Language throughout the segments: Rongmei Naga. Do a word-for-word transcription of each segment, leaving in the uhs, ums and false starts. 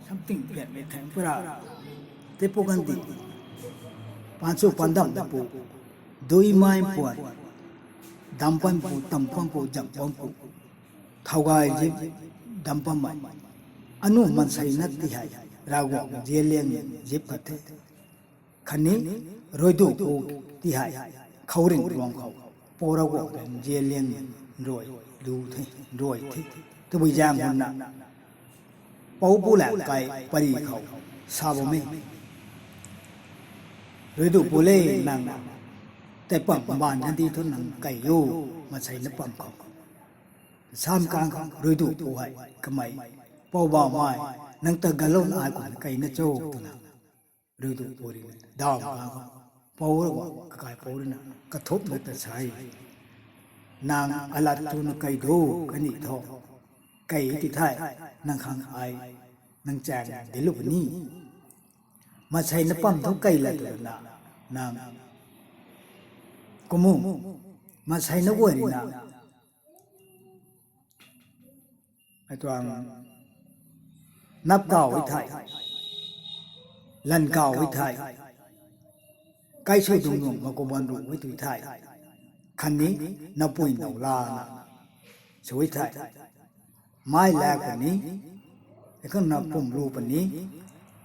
Something pian mei thang pura. Tei pu kan di. Pan chu pan dam da pu. Dui mai puan. Dam pan pu, tam pan pu, jam pan pu. Thau gay zip, dam pan mai. Anu mansei na ti hei. Ravguangc zianliang zip khat the. Khatni ruidu pu ti hei, khouringh ruang khou, Pou Ravguangc rui zianliang rui lu the, rui the. Tabui zaeng hwn na, Pou pu la kai pari khou, sa bam e. Ruidu pu le nang, tei pam baan na di thu nang kai o, mansei na pam khou. Sam kang khou, ruidu pu hei, kamei, Pou Bamei, nang ta galouna ai kum kai na cho twna. Ruidu pu rui na, dam kang khou, Pou Ravguangc, kakai Pou rui na, kathupna ta sa e. Nang alat tu na kai do, kani tho. Kai ti thei, nang khang ai, nang chaeng dinclou puni. Mansei na pam thu kai la twna, nang, kumu, mansei na guay rui na, ai tuang, nap kau e thei, lan kau e thei, kai sui dung nung makuban ru e tu thei, khatni, napui nau lana, sui thei, mai lak puni, e khang na pum lu puni,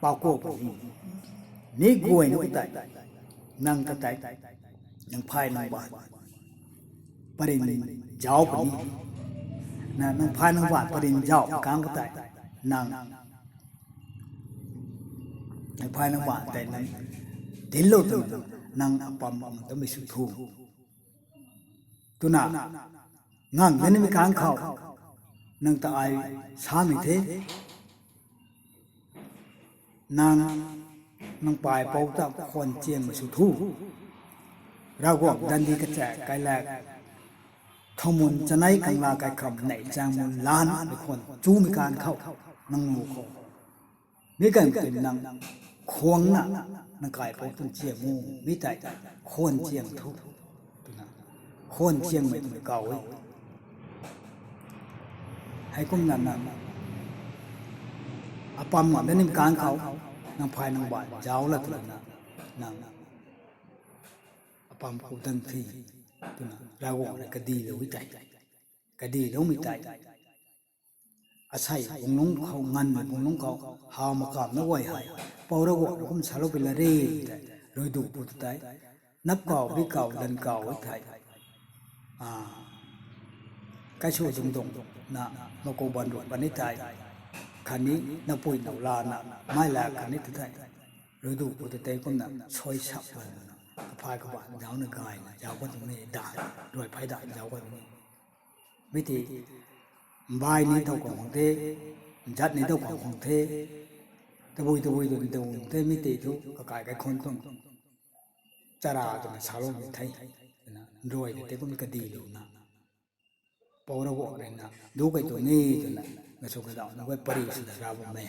paku puni, mi guay na tei, nang ta tei, nang phay nang baan, parin zauc puni, na nang phay nang baan parin zauc kang khou tei, nang, nang phay nang baan tei nang, dinclou tu, nang apam ang tamei sw thu. Twna, ngang na nimei kang khou, nang ta ai samei the, nang, nang pai Pou ta khwan chiangmei sw thu. Ravguangc dandi kachaek kailak, thangmun chanei kangla kaikham nei chaeng mun lan mei khwan chumei kang khou, nang nu khou. Mi kan tei nang, khwang na, nang kai Pou tuang chiang mu, mi tei, khwan chiang thu, twna, khwan chiangmei twmei kau e. Heikumna nang, apam ngamna nimei kang khou, nang phay nang baan zauc la twna, nang, apam ku dang thi, twna, Ravguangc rui kadilou e tei. Kadiloumei tei. Asei bung lungc khou, nganvmei bung lungc khou, how makamna guay hei, Pou Ravguangc rui kum salou pi la re, tei, ruidu pu ta tei, nap kau, bi kau, lan kau e thei, a, kai sui dung dung na, makuban ru puni tei, khatni, napui nau lana, mai lak khatni ta tei, ruidu pu ta tei kumna, sui sap lana, kaphay kabaanc zaucna gayna, zauc kha tuang ni da, ruai phey da, zauc kha tuang ni. Mi tei, mbai ni tow khang khang the, zat ni tow khang khang the, tabui tabui tu ni tow khang the, mi tei thu kakai kaikhun tuang, chara twna saloumei the, twna, nruai tei kum kadilouna, Pou Ravguangc rui na, du kai tuang e twna, gasu kadauh na guay pary swna ra bam e.